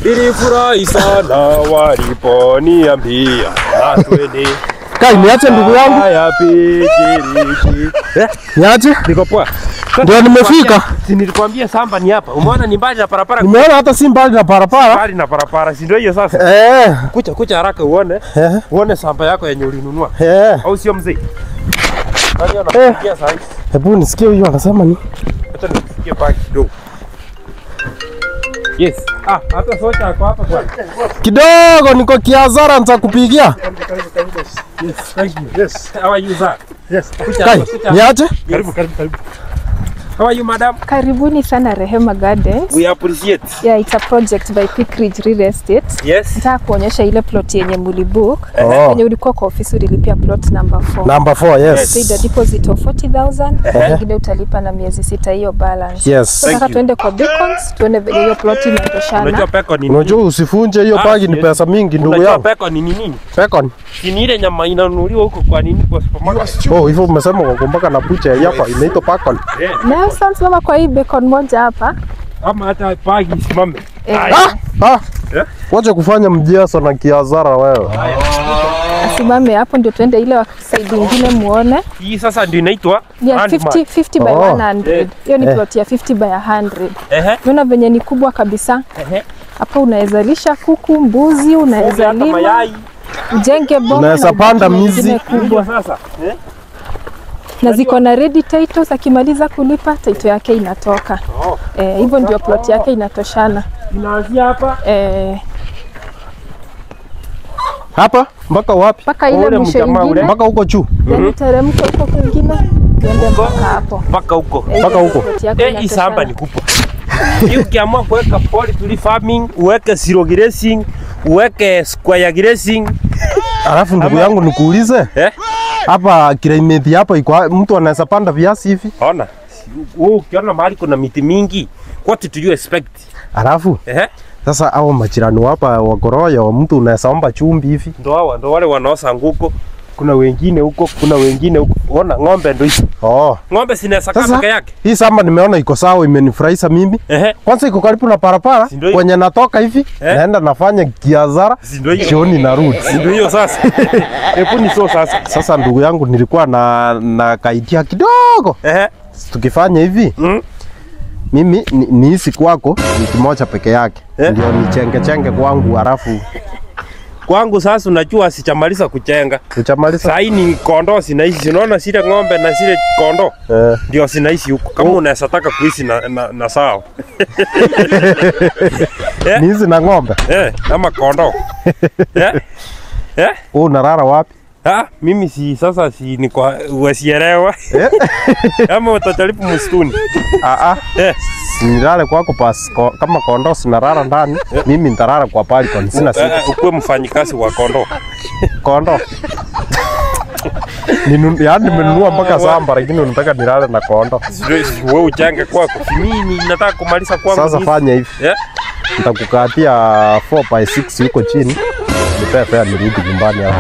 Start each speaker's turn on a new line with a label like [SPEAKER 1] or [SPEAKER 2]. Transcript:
[SPEAKER 1] Nilifurahi sana waliponiambia na twende.
[SPEAKER 2] Kai, niache ndugu yangu.
[SPEAKER 1] Haya pikiriki.
[SPEAKER 2] Niache?
[SPEAKER 1] Niko poa.
[SPEAKER 2] Ndio nimefika.
[SPEAKER 1] Si nilikwambia samba ni hapa. Umeona ni mbali na barabara.
[SPEAKER 2] Nimeona hata si mbali na barabara.
[SPEAKER 1] Mbali na barabara, si ndio hiyo sasa? Kucha kucha haraka uone. Uone samba yako yenye ulinunua. Au sio mzee? Nani anakupigia sasa hivi?
[SPEAKER 2] Hebu nisikie huyu anasema ni.
[SPEAKER 1] Acha nisikie baki kidogo. Yes. Ah, hata socha ako hapa bwana.
[SPEAKER 2] Kidogo niko kiazara nitakupigia.
[SPEAKER 1] Yes, thank you. Yes. How are you sir? Yes.
[SPEAKER 2] Kai, niache?
[SPEAKER 1] Karibu, karibu, karibu. How are you madam?
[SPEAKER 3] Karibuni sana Rehema Gardens.
[SPEAKER 1] We appreciate.
[SPEAKER 3] Yeah, it's a project by Peak Ridge Real Estate.
[SPEAKER 1] Yes.
[SPEAKER 3] Nataka kuonyesha ile plot yenye mulibook. Yenye ulikuwa kwa ofisi ulilipia plot number 4.
[SPEAKER 2] Number 4, yes.
[SPEAKER 3] Paid a deposit of 40,000. Nyingine utalipa na miezi 6 hiyo balance.
[SPEAKER 2] Yes.
[SPEAKER 3] So, nataka tuende kwa Beacons, tuone venye hiyo plot inatoshana.
[SPEAKER 1] Unajua bacon ni nini?
[SPEAKER 2] Unajua usifunje hiyo bagi ni pesa mingi ndugu
[SPEAKER 1] Unajua
[SPEAKER 2] yangu.
[SPEAKER 1] bacon ni nini?
[SPEAKER 2] Bacon.
[SPEAKER 1] Ni ile nyama inanunuliwa huko kwa nini kwa supermarket?
[SPEAKER 2] Oh, hivyo umesema kwa mpaka na bucha hapa inaitwa bacon.
[SPEAKER 3] Na sasa simama kwa hii bacon moja hapa.
[SPEAKER 1] Ama hata bagi isimame.
[SPEAKER 2] Ah. Wacha kufanya mjiaso na kiazara wewe.
[SPEAKER 3] Asimame hapo ndio tuende ile wa side nyingine muone.
[SPEAKER 1] Hii sasa ndio inaitwa
[SPEAKER 3] 50 by 100. Hiyo ni plot ya 50 by 100. Unaona venye ni kubwa kabisa. Hapo unaweza lisha kuku, mbuzi, unaweza lima mayai, ujenge boma,
[SPEAKER 2] unaweza panda mizi
[SPEAKER 3] kubwa
[SPEAKER 1] sasa.
[SPEAKER 3] Na ziko na ready titles, akimaliza kulipa title yake inatoka. Hivyo ndio plot yake inatoshana.
[SPEAKER 1] Inaanzia hapa.
[SPEAKER 2] Hapa mpaka wapi?
[SPEAKER 3] Mpaka ile mwisho nyingine.
[SPEAKER 2] Mpaka huko juu.
[SPEAKER 3] Yaani teremka huko kwingine, tuende mpaka hapo.
[SPEAKER 1] Mpaka huko.
[SPEAKER 2] Mpaka huko.
[SPEAKER 1] Hii shamba ni kubwa. Hii ukiamua kuweka poultry farming, uweke zero grazing, uweke square grazing.
[SPEAKER 2] Alafu ndugu yangu nikuulize. Hapa climate hapa iko mtu anaweza panda viazi hivi?
[SPEAKER 1] Ona. Wewe ukiona mahali kuna miti mingi, what do you expect?
[SPEAKER 2] Alafu sasa hao majirani hapa wakoroya mtu unaweza omba chumvi hivi.
[SPEAKER 1] Ndio hawa, ndio wale wanaosa nguko. Kuna wengine huko, kuna wengine huko. Ona ng'ombe ndio hizo. Ng'ombe zinaweza kaa peke yake.
[SPEAKER 2] Hii shamba nimeona iko sawa, imenifurahisha mimi. Kwanza iko karibu na barabara. Kwenye natoka hivi, naenda nafanya kiazara. Jioni narudi.
[SPEAKER 1] Ndio hiyo sasa. Hebu ni so sasa.
[SPEAKER 2] Sasa ndugu yangu nilikuwa na kaidia kidogo. Tukifanya hivi. Mimi niisi kwako ni kimoja peke yake. Ndio nichenge chenge kwangu halafu
[SPEAKER 1] kwangu sasa unajua sichamaliza kuchenga.
[SPEAKER 2] Sichamaliza.
[SPEAKER 1] Sasa ni kondoo sinaishi. Unaona zile ng'ombe na zile kondoo? Ndio sinaishi huko. Kama unaweza taka kuishi na sawa.
[SPEAKER 2] Ni hizi na ng'ombe?
[SPEAKER 1] Ama kondoo.
[SPEAKER 2] Wewe unalala wapi?
[SPEAKER 1] Mimi si sasa si ni kwa usielewa. Ama utajaribu msituni.
[SPEAKER 2] Sinilale kwako pas kama kondoo sinalala ndani, mimi nitalala kwa balcony sina shida.
[SPEAKER 1] Ukuwe mfanyikazi wa kondoo.
[SPEAKER 2] Kondoo. Yaani nimenunua mpaka shamba lakini unataka nilale na kondoo.
[SPEAKER 1] Wewe ujenge kwako. Mimi nataka kumaliza kwangu.
[SPEAKER 2] Sasa fanya hivi. Nitakukatia 4 by 6 huko chini. Nipe fare nirudi nyumbani hapo.